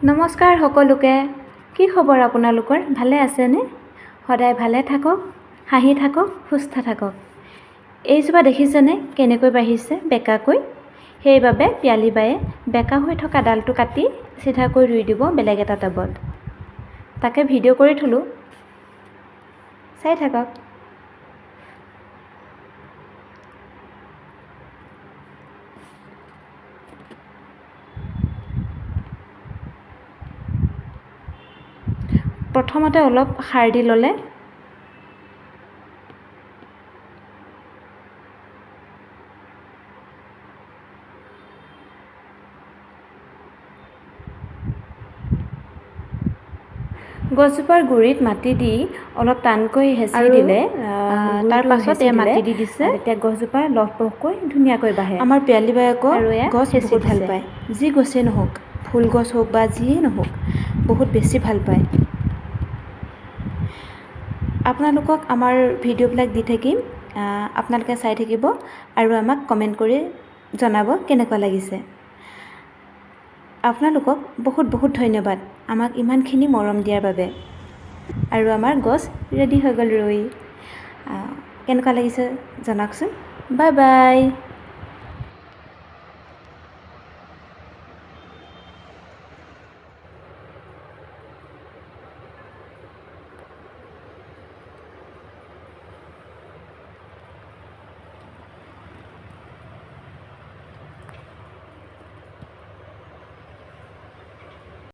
নমস্কাৰ সকলোকে। কি খবৰ আপোনালোকৰ? ভালে আছেনে? সদায় ভালে থাকক, হাঁহি থাকক, সুস্থ থাকক। এইজোপা দেখিছেনে কেনেকৈ বাঢ়িছে বেঁকাকৈ? সেইবাবে পিয়ালি বায়ে বেঁকা হৈ থকা ডালটো কাটি চিধাকৈ ৰুই দিব বেলেগ এটা টাবত। তাকে ভিডিঅ' কৰি থ'লোঁ, চাই থাকক। প্ৰথমতে অলপ সাৰ দি ল'লে। গছজোপাৰ গুৰিত মাটি দি অলপ টানকৈ হেঁচি দিলে, তাৰ পাছত এয়া মাটি দি দিছে, তেতিয়া গছজোপা লহপহকৈ ধুনীয়াকৈ বাঢ়ে। আমাৰ পিয়ালি বাই আকৌ গছ বহুত ভাল পায়, যি গছেই নহওক, ফুল গছ হওক বা যিয়ে নহওক, বহুত বেছি ভাল পায়। আপোনালোকক আমাৰ ভিডিঅ'বিলাক দি থাকিম, আপোনালোকে চাই থাকিব আৰু আমাক কমেণ্ট কৰি জনাব কেনেকুৱা লাগিছে। আপোনালোকক বহুত বহুত ধন্যবাদ আমাক ইমানখিনি মৰম দিয়াৰ বাবে। আৰু আমাৰ গছ ৰেডি হৈ গ'ল ৰুই। কেনেকুৱা লাগিছে জনাওকচোন। Bye bye.